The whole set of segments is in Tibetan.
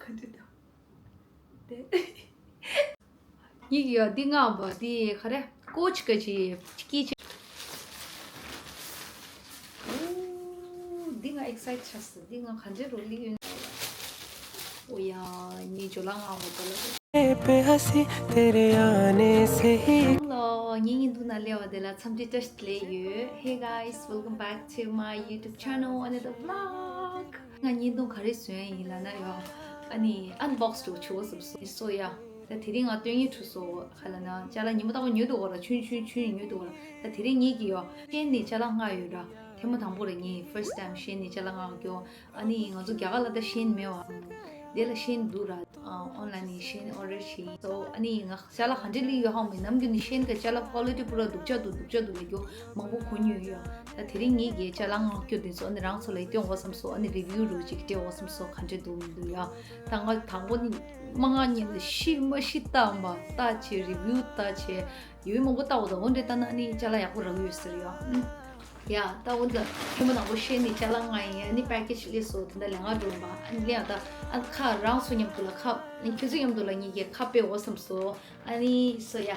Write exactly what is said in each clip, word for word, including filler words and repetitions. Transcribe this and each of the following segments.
ག་འདྲ་དང་། དེ། ཡིག་ཡོད་འདི་ང་བ་འདི་ག་རེ་ཀོ་ཅི་ཀ་ཅི་ཀི་ཅི། འོ། འདི་ང་ཨེག་སའིཊ་ཆགས་སོང་། འདི་ང་ག་འདྲ་རུ་ལི་ཡོད། འོ་ཡ། ངའི་ཇོ་ལགས་ང་བ་པ་ལ། पे हंसी तेरे आने से ही ལོ། ངའི་བརྙན་ཐུང་ནང་སླེབས་པ་དེ་ལ་འཚམས་འདྲི་བཀྲ་ཤིས་བདེ་ལེགས་ཡོད། Hey guys, welcome back to my YouTube channel, another vlog. ང་བརྙན་ཐུང་ག་རེ་བཟོས་ཡིན་ལབ་ན་ཡོ། ཨ་ནི་ཨན་བོག་སི་འགྲོ་ཆུ་བོ་སུབ་སོ་སོ་ཡ། ད་དེ་རིང་ང་སྟོན་ཉི་ཁྲུ་སོ་ཧ་ལ་ན་ཅ་ལག་ཉི་མ་ཏག་པོ་ཉོས་འདུག་གོ་ལ། ཆུན་ཆུན་ཆུན་ཉོས་འདུག་གོ་ལ། ད་དེ་རིང་ངེད་ཀྱི་ཡོ་ཤེན་ནི་ཅ་ལག་ལྔ་ཡོད་ར། ཐེངས་མ་དང་པོ་ར་ངས་first time ཤེན་ནི་ཅ་ལག་ལྔ་གྱོ། ཨ་ནི་ང་ཚོ་རྒྱ་གར་ལ་ད་ཤེན་མེད་བ། དེ་ལ་ཤེན་འདུག་ར། ཨོན་ལན་ནས་ཤེན་ཨོ་ཌར་བྱས། སོ་ཨ་ནི་ང་ཅ་ལག་ག་འདྲ་ལི་ཡོད་ཧང་མེད། ནམ་རྒྱུན་ནས་ཤེན་གི་ཅ་ལག་ཀོ་ལི་ཊི་པུ་ར་སྡུག་ཅག་འདུག་སྡུག་ཅག་འདུག་ལ་གྱོ་མང་པོ་གོ་མྱོང་ཡོད། ད་དེ་རིང་ངེད་ཀྱི་ཅ་ལག་ལྔ་གྱོ་དེ་ཚོ་ཨ་ནི་རང་ཚོ་ལ་སྟོན་དགོས་བསམ་སོ། ཨ་ནི་རི་བིའུ་རུ་ཅིག་སྤྲད་དགོས་བསམ་སོ། ག་འདྲ་འདུག་མི་འདུག་ཡ། ད་ང་དང་པོ་ནི་མ་ང་ཉིན་ལ་ཤི་མ་ཤི་ལྟ་བ་ལྟ་བྱས། རི་བིའུ་ལྟ་བྱས། ཡོད་མང་པོ་ལྟ་བ་དང་འོ་འདྲ་ལྟ་ན་ནི་ཅ་ལག་ཡག་པོ་རག་ཡོད་ཟེར་ཡོད། ཡ། ད་འོ་འདི་ཐེངས་མ་དང་པོ་ཤེན་ནི་ཅ་ལག་ལྔ་ཡིན། ཨ་ནི་པེ་ཀེ་ཇི་སླེབས་སོ། དེ་འདྲ་ལས་ང་འགྲོ་བ། ཨ་ནི་ལེན་ད་ཨ་ཁ་རང་སོ་མཉམ་དུ་ལ་ཁ་ཁྱོད་ཚོ་མཉམ་དུ་ལ་ངེད་ཀྱི་ཁ་ཕྱེ་དགོས་བསམ་སོ། ཨ་ནི་སོ་ཡ།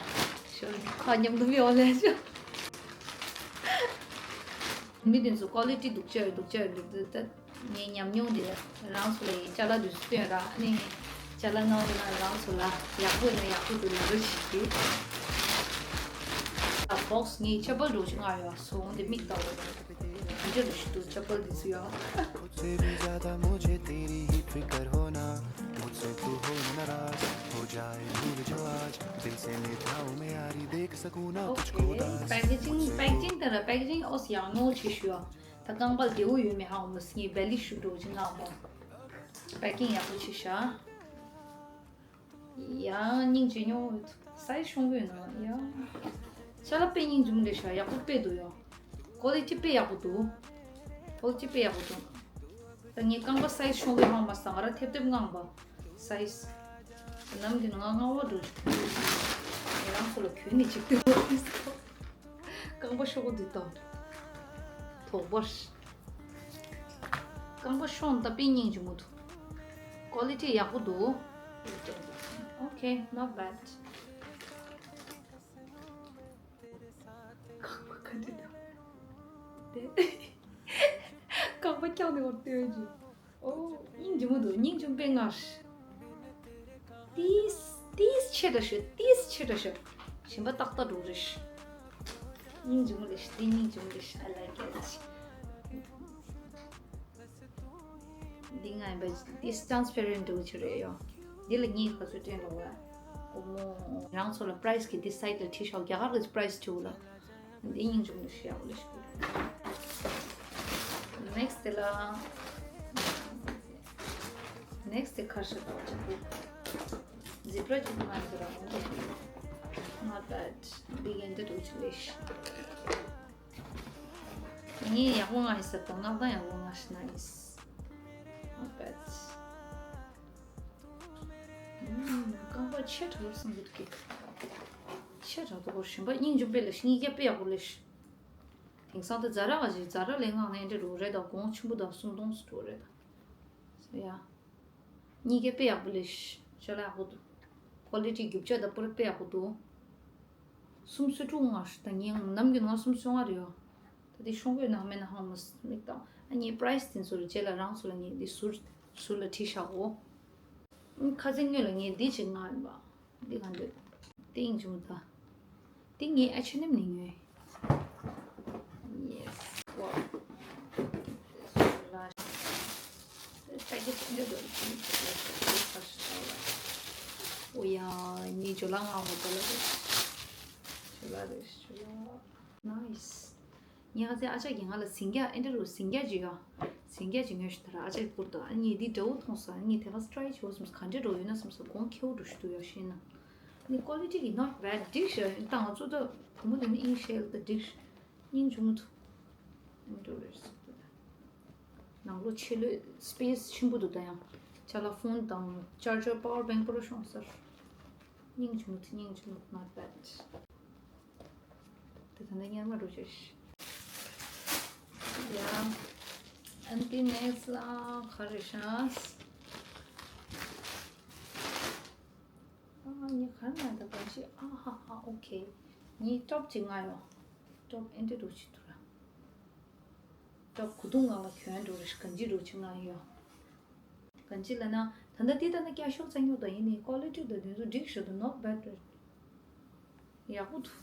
ཤོ་ཁ་མཉམ་དུ་ཕྱེ་དགོས་ལས་ཤོ། མི་དེ་ཚོ་ཀོ་ལི་ཊི་སྡུག་ཅག་ཡོད་སྡུག་ཅག་ཡོད་འདུག་ད། ངའི་ཉམས་མྱོང་དེ་རང་ཚོ་ལ་ཡི་ཅ་ལག་དུས་སུ་སྟོན་ར། ཨ་ནི་ཅ་ལག་ནང་ལ་རང་ཚོ་ལ་ཡག་པོ་ན་ཡག་པོ་འདུག་ལ་རོ་ཞིག་གི། ད་བོག་སི་ངའི་ཆ་པལ་འགྲོ་ཆུ་ང་ཡོད་སོང་དེ་མིག་ལྟ་བ་འདྲ་རོ་ཞིག་འདུག་ཆ་པལ་དེ་ཚོ་ཡོད། मुझसे भी ज्यादा मुझे तेरी ही फिक्र हो ना, मुझसे तू हो ना नाराज, हो जाए भूल जो आज, दिल से मिटाओ मैं यारी, देख सकूं ना तुझको उदास। པེ་ཀེ་ཇིང་པེ་ཀེ་ཇིང་དེ་ར་པེ་ཀེ་ཇིང་ཨོ་སི་ཡང་ནོ་ཆེ་ཤོས། ད་རྐང་པ་བདེ་བོ་ཡོད་མེད་ཧ་གོ་མ་སོང་། ངས་བེ་ལི་ཤུ་འགྲོ་ཅིག་ངག་པ། པེ་ཀིང་ཡག་པོ་བྱས་ཤག་ཡང་སྙིང་རྗེ་ཉོ། སའི་ཟི་ཆུང་གི་ཡོད་ན་ཡང་། ཅ་ལག་དཔེ་སྙིང་རྗེ་མོ་རེད་ཤག་ཡག་པོ་དཔེ་འདུག་ཡ། ཀོ་ལི་ཊི་དཔེ་ཡག་པོ་འདུག་ཀོ་ལི་ཊི་དཔེ་ཡག་པོ་འདུག་ད་ངས་རྐང་པ་སའི་ཟི་ཆུང་གི་ཧ་གོ་མ་སོང་། ང་རང་ཐེབས་ཐེབས་ངང་པ། སའི་ཟི། ནམ་རྒྱུན་ང་ངང་པ་འགྲོ་ཤག་ངས་རང་ཚོ་ལ་གྱོན་ནས་ཅིག་སྟོན་དགོས། རྐང་པ་ཤོག་གུ་འདི་དང་། དོག་པར། རྐང་པ་ཤོག་ད་དཔེ་སྙིང་རྗེ་མོ་འདུག་ཀོ་ལི་ཊི་ཡག་པོ་འདུག Okay, not bad. རྐང་པ་ག་འདྲ་འདུག་དེ། རྐང་པ་བཀྱག་ནས་བར་སྟོན་གྱི། ཨོ། སྙིང་རྗེ་མོ་འདུག་སྙིང་རྗེ་མོ་དཔེ་མངར། ཏིས་ཏིས་ཆེ་དྲགས་ཤོག་ཏིས་ཆེ་དྲགས་ཤོག་གཞན་པ་ཏག་ཏག་འགྲོ་རེད། སྙིང་རྗེ་མོ་རེད། འདི་སྙིང་རྗེ་མོ་རེད། I like it. འདི་ང་ཡིན་པ་ཏིས་transparent འགྲོ་ཆེ་རེད་ཡོ། འདི་ལ་ངས་ག་ཚོད་སྤྲད་ལོ་བ། ཨོ་མོ། རང་ཚོ་ལ་པ་རའི་སི་གི་འདི་སའི་ཊི་ལ་བྲིས་ཤག་རྒྱ་གར་གི་པ་རའི་སི་བྲིས་ལ། འདི་སྙིང་རྗེ་མོ་ཞིག་ཡག་པོ་ལས་ཤིག Next དེ་ལ། Next དེ་ཁར་ཤ་དང་ཅི་པོ། Zebra ཅིག་མ་ཡིན་པ་རང་། Not bad. འདི་ཡན་འདི་འགྲོ་ཆུ་ལས་ཤིག་ངས་ཡག་པོ་མངགས་ཡིན་ཟེར་དང་། མངགས་སྟངས་ཡག་པོ་མངགས་ཤིག Nice. Not bad. ཨུམ། རྐང་པ་ཆེ་དྲགས་བསམ་གྱི་འདུག་གི། ཆེ་དྲགས་འདུག་གོ་གཞན་པ་སྙིང་རྗེ་པོ་ལས་ཤིག་སྙིང་རྗེ་དཔེ་ཡག་པོ་ལས་ཤིག་དེང་སང་དེ་ཛ་ར་ག་ཞིག་ཛ་ར་ལས་ངག་ནས་འདྲ་རུ་རེད་ད། གོང་ཆེན་པོ་ད་སུམ་སྟོང་ཙམ་འགྲོ་རེད་ད། ཡ། སྙིང་རྗེ་དཔེ་ཡག་པོ་ལས་ཤིག་ཅ་ལག་ཡག་པོ་འདུག་ཀོ་ལི་ཊི་རྒྱུ་ཆ་ད་པུ་ར་དཔེ་ཡག་པོ་འདུག་སུམ་སོ་དྲུག་ང་ད་ངས་ནམ་རྒྱུན་ང་སུམ་སོ་ལྔ་རེད་ཡོ། ད་དེ་ཤོང་གི་ནང་མེད་ན་ཧང་མོ་མིག་དང་ཨ་ནི་པ་རའི་སི་དེ་ཚོ་ལ་རྗེས་ལ་རང་ཚོ་ལ་ངས་འདི་ཟུར་ཟུར་ལ་བྲིས་བཞག་གོ། ཨ་ཁ་སང་སྔོན་ལ་ངས་འདི་ཅིག་མངགས་ཡིན་པ། འདི་ག་འདོད། དེ་ཡིན་བྱུང་ད། དེ་ངས་ཨེཆ་ཨེན་ཨེམ་ནས་ཉོས། Yes. Wow. Package འདི་འདྲ་འདུག་ཨོ་ཡ། ངའི་ཇོ་ལགས་མངགས་པ་དེ་ལ་རེད། ཇོ་ལགས་རེད། ཇོ་ལགས། Nice. ངས་ཁ་སང་ཨ་ཅག་གིས་ང་ལ་ཟིང་སྐྱག་ཨེ་འདྲ་རུ་ཟིང་སྐྱག་ཅིག་ཡོད། ཟིང་སྐྱག་ཅིག་ཉོས་ཤིག་ད་ར་ཨ་ཅག་གིས་བསྐུར་འདུག་ཨ་ངས་འདི་འདྲ་བོ་མཐོང་སོང་། ཨ་ངས་དེ་ག་ཊ་རའི་བྱེད་དགོས་བསམ་སོང་། ག་འདྲ་འགྲོ་ཡོད་ན་བསམ་སོང་། གོང་ཁེ་པོ་འགྲོ་ཤི་འདུག་ཡ་ཤེས་ན། ཨ་ནི་ཀོ་ལི་ཊི་གི་not bad འགྲིག་ཤག་ད་ང་ཚོ་ད་བུ་མོ་དེ་ནི་ཨིན་ཤེལ་ད་འགྲིག་ཤག་སྙིང་རྗེ་མོ་འདུག་ཨེ་འདྲ་རུ་རེད་བསམ་འདུག་ནང་ལོགས་ཆེ་ལོས་སི་པེ་སི་ཆེན་པོ་འདུག་ད་ཡང་ཅ་ལག་ཕོན་དང་ཅར་ཇར་པ་ཝར་བེང་པོ་ར་ཤོང་སར། སྙིང་རྗེ་མོ་འདུག་སྙིང་རྗེ་མོ་not bad། དེ་ད་ནི་ཉར་མ་འགྲོ་ཆེ་ཤི། ཡ། ཨན་ཏི་ནེག་སི་ལ་ག་རེ་ཤ། ང་ད་གང་ཞིག་ཨ་ཧ་ཧ། ཨོ་ཁེ། ངའི་ཊོབ་ཅིག་མངགས་ཡོང་། ཊོབ་ཨེ་འདྲ་འདྲ་ཅིག་འདུག་ར། ཊོབ་གོས་ཐུང་ངང་ལ་གྱོན་འགྲོ་རེ་ཞིག་གང་ཅི་འགྲོ་ཅིག་མངགས་ཡོང་། གང་ཅི་ལབ་ན་ད་ལྟ་དེ་ལྟ་ན་སྐྱ་ཤོག་ཙམ་ཉོ་དང་ཡིན་ནའི་ཀོ་ལི་ཊི་དང་དེ་ཚོ་འགྲིག་ཤག་འདུག not bad རེད། ཡག་པོ་འདུག་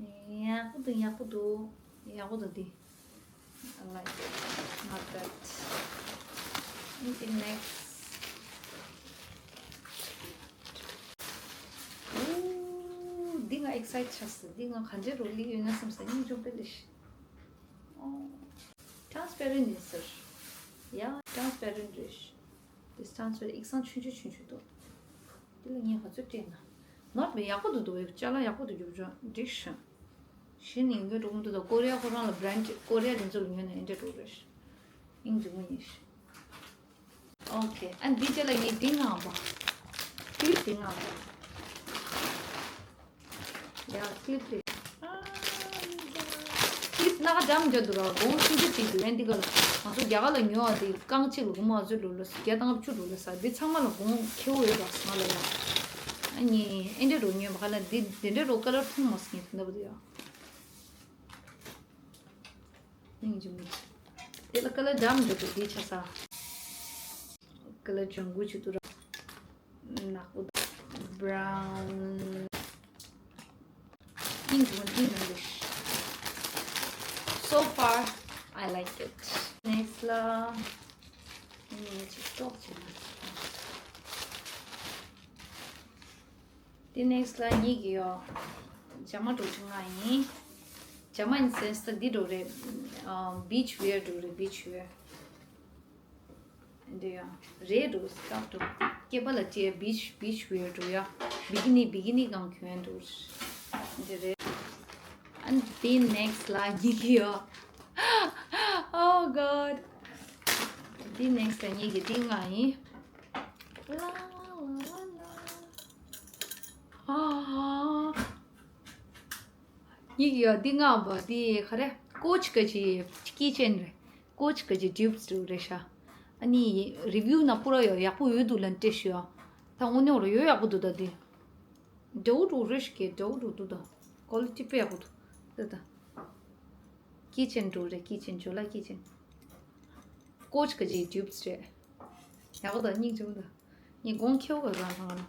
ཡག་པོ་འདུག་ཡག་པོ་འདུག་ཡག་པོ་འདུག་དེ། I like it. Not bad. Okay, next. ཨོ། འདི་ང་ཨེག་སའིཊ་ཆགས་སོང་། འདི་ང་ག་འདྲ་རུ་ལི་ཡོད་ན་བསམ་སོང་། སྙིང་རྗེ་པོ་དཔེ་ལེགས་ཤིག་ཨོ། transparent ཡིན་ཟེར། ཡ། transparent རེད། འདི་transparent ཡིག་ཚང་ཆུང་ཆུང་ཆུང་ཆུང་འདུག་འདི་ལ་ངས་ག་ཚོད་སྤྲད་ན། not bad ཡག་པོ་འདུག་འདུག་ཅ་ལག་ཡག་པོ་འདུག་རྒྱུ་ཅ་འགྲིག་ཤག་གཞི་ནས་ཉོ་འགྲོ་གི་འདུག་ད་ཀོ་རི་ཡ་ཁོ་རང་ལ་བྷ་རན་ཌི་ཀོ་རི་ཡ་དེ་ཚོ་ལ་ཉོས་ན་ཨེ་འདྲ་འགྲོ་རེད། སྙིང་རྗེ་མོ་ཡིན་ཤག་ཨོ་ཁེ། ཨ་འདི་རྗེས་ལ་ངས་འདི་མངགས་པ། ཀི་ལིབ་འདི་མངགས་པ། ཡ་ཀི་ལིབ་དེ། ཨ་ཀི་ལིབ་སྣ་ཁ་འཇམ་འཇམ་འདུག་ར། གོང་ཆུང་ཆུང་ཅིག་འདུག་ཨ་འདི་ག་ལ་ང་ཚོ་རྒྱ་གར་ལ་ཉོ་བ་དེ་རྐང་གཅིག་ལ་སྒོར་མོ་ཨ་ཚོད་ལོ་ལ་བརྒྱ་དང་ལྔ་བཅུ་ལོ་ལ་ས། འདི་ཚང་མ་ལ་གོང་ཁེ་པོ་ཡོད་ར་ང་ལ་ཡ། ཨ་ནི་ཨེ་འདྲ་རུ་ཉོས་པ་ག་ལ་འདི་འདི་འདྲ་རུ་ཀ་ལར་མཐོང་མ་སོང་ངས་ད་ལྟ་བུ་དེ་ཡ། སྙིང་རྗེ་མོ། དེ་ལ་ཀ་ལར་འཇམ་འདུག་དེ་ཆ་ས། ཀ་ལར་ལྗང་གུ་ཅིག་འདུག་ར། ནག་པོ་འདུག brown། སྙིང་རྗེ་མོ་སྙིང་རྗེ་མོ་འདུག So far, I like it. Next ལ། ངས་ཅིག་ཏོག་ཅིག་དེ་next ལ་ངེད་ཀྱི་ཡོ། ཇ་མ་འགྲོ་ཆུང་ང་ཡིན། ཇ་མ་in sense ད་འདི་འགྲོ་རེད། ཨ་beach wear འགྲོ་རེད། beach wear འདི་ཡོ། རེད་འགྲོ་སྐབས་འགྲོ། སྐེད་པ་ལ་སྤྲད་beach beach wear འགྲོ་ཡ། bikini bikini གང་གྱོན་འགྲོ། འདི་རེད། And the next ལ་ངེད་ཀྱི་ཡོ། Oh God. འདི་next ལ་ངེད་ཀྱི་འདི་ང་ཡིན། ལ་ལ་ལ་ལ། ཨ། ཡིག་ཡོད་འདི་ང་བ་འདི་ག་རེ་ཀོ་ཆི་ག་ཅི་ཀི་ཅན་རེད། ཀོ་ཆི་ག་ཅི་ཌུབ་སི་རེད་ཤག་ཨ་ནི་review ན་པུ་ར་ཡོད་ཡག་པོ་ཡོད་འདུག་ལན་སྤྲད་ཤག་ད་དངོས་གནས་ར་ཡོད་ཡག་པོ་འདུག་ད་འདི་འདྲ་བོ་འདྲ་བོ་རེད་ཤག་འདྲ་བོ་འདྲ་བོ་འདུག་ད་ཀོ་ལི་ཊི་དཔེ་ཡག་པོ་འདུག་ད་ད་ཀི་ཅན་འདྲ་བོ་རེད། ཀི་ཅན་ཇོ་ལ་ཀི་ཅན་ཀོ་ཆི་ག་ཅི་ཌུབ་སི་རེད། ཡག་པོ་ད་སྙིང་རྗེ་པོ་ད། ངས་གོང་ཁེ་པོ་ག་རང་རང་རང་།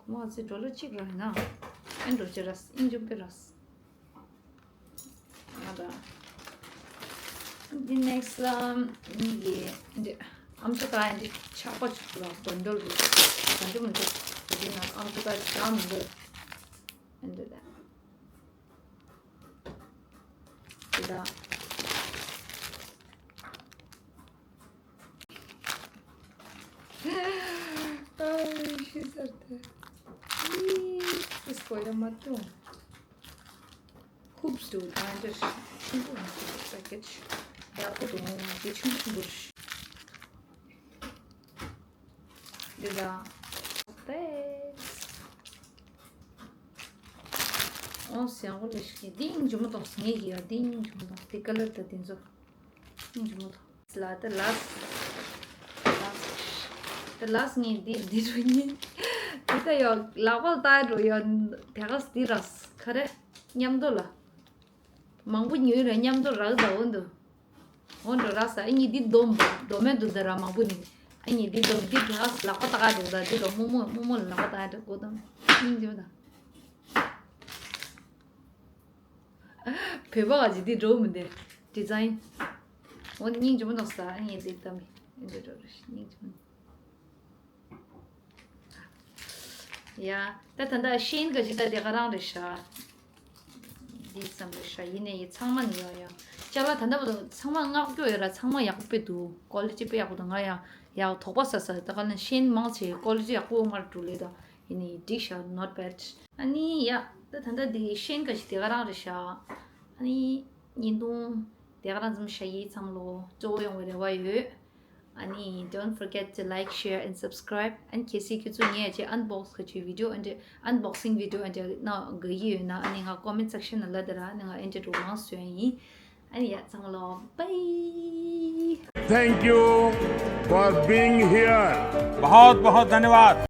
གོང་མ་ཚེ་ཌོ་ལར་གཅིག་རང་ཡིན་ན། ཨེ་འགྲོ་ཅི་ར་སྙིང་རྗེ་པོ་ར། ང་ད། འདི་next ལ་ངེད་ཀྱི་འདི་ཨམ་ཅོག་ད་འདི་ཆག་པ་ཆུ་ལ་བན་དོལ་རུ། བན་དོལ་མི་འདུག་འདི་ན་ཨམ་ཅོག་ད་ཅང་མི་འདུག་འདི་ད། འདི་ད། ཨ་ཤི་ཟེར་ཏེ། ཨི་སི་སྤོ་ཡ་མ་ཏུང་། ཧུབ་སི་འདུག་ད་འདི་ཆུང་ཆུང་པོ་འདུག་པེ་ཀེ་ཇི་ཡག་པོ་འདུག་འདི་ཆུང་ཆུང་པོ་རེད། འདི་ད། ཏེ། ཨོ་སི་ཡག་པོ་ལེ་ཤི་འདི་སྙིང་རྗེ་མོ་འདུག་ངེད་ཀྱི་ཡ་འདི་སྙིང་རྗེ་མོ་འདུག་འདི་ཀ་ལར་ད་འདི་ཚོ་སྙིང་རྗེ་མོ་འདུག་ལ་ད་ལཱསི་ལཱསི་ད་ལཱསི་ངས་འདི་འདི་རུ་ཉིན་འདི་ད་ཡོ་ལག་པ་ལ་ལྟ་འགྲོ་ཡོ། དེ་ག་འདི་ར་ག་རེ་མཉམ་དུ་ལ། མང་པོ་ཉོས་ར་མཉམ་དུ་རག་ད་འོ་འདུག་འོ་འགྲོ་ར་ས་ཨ་ནི་འདི་སྡོམ་སྡོམ་མེད་འདུག་ད་ར་མང་པོ་ནི་ཨ་ནི་འདི་སྡོམ་འདི་ག་ལག་པ་ལྟ་ག་འགྲོ་ད་འདི་ར་རྨོ་མོ་རྨོ་མོ་ལ་ལག་པ་ལྟ་ག་འགྲོ་གོ་དང་སྙིང་རྗེ་མོ་དང་། བོད་པ་ག་ཅིག་འདི་འགྲོ་མི་འདི་ཌི་ཛ་ཡིན། འོ་སྙིང་རྗེ་མོ་དང་ས་ཨ་ནི་འདི་ལྟ་མི་འདི་འགྲོ་ར་སྙིང་རྗེ་མོ། ཡ། ད་ད་ལྟ་ཤེན་ག་ཅི་ད་དེ་ག་རང་རེད་ཤག་འདི་ཙམ་རེད་ཤག་ཡིན་ནའི་ཚང་མ་ནི་ཡོད་ཡ། ཅ་ལག་ད་ལྟ་བར་དུ་ཚང་མ་མངགས་རྒྱུ་ཡོད་ར་ཚང་མ་ཡག་པོ་དཔེ་འདུག་ཀོ་ལི་ཊི་དཔེ་ཡག་པོ་འདུག་ང་ཡང་ཡག་དོགས་པ་ཟ་ཟ་ད་ག་ན་ཤེན་མང་ཆེ་ཀོ་ལི་ཊི་ཡག་པོ་མར་འགྲོ་ལེ་ད་ཡིན་ནའི་འགྲིག་ཤག not bad ཨ་ནི་ཡ། ད་ད་ལྟ་འདི་ཤེན་ག་ཅི་དེ་ག་རང་རེད་ཤག་ཨ་ནི་བརྙན་ཐུང་དེ་ག་རང་ཙམ་ཤ་ཡི་ཚང་ལོ་གཙོ་བོ་ཡོང་བའི་རེ་བ་ཡོད། ཨ་ནི་don't forget to like, share and subscribe. ཨ་ནི་གལ་སྲིད་ཁྱོད་ཚོ་ངས་ཅིག་unbox ག་ཅིག་video ཨ་འདྲ་unboxing video ཨ་འདྲ་གནང་དགོས་ཀྱི་ཡོད་ན་ཨ་ནི་ང་comment section ལ་ལབ་དང་ཨ་ནི་ང་ཨ་འདྲ་འགྲོ་མང་བཟོ་ཡ་ཡིན། ཨ་ནི་ཡ་ཚང་མ་ལོ་bye. Thank you for being here. बहुत बहुत धन्यवाद.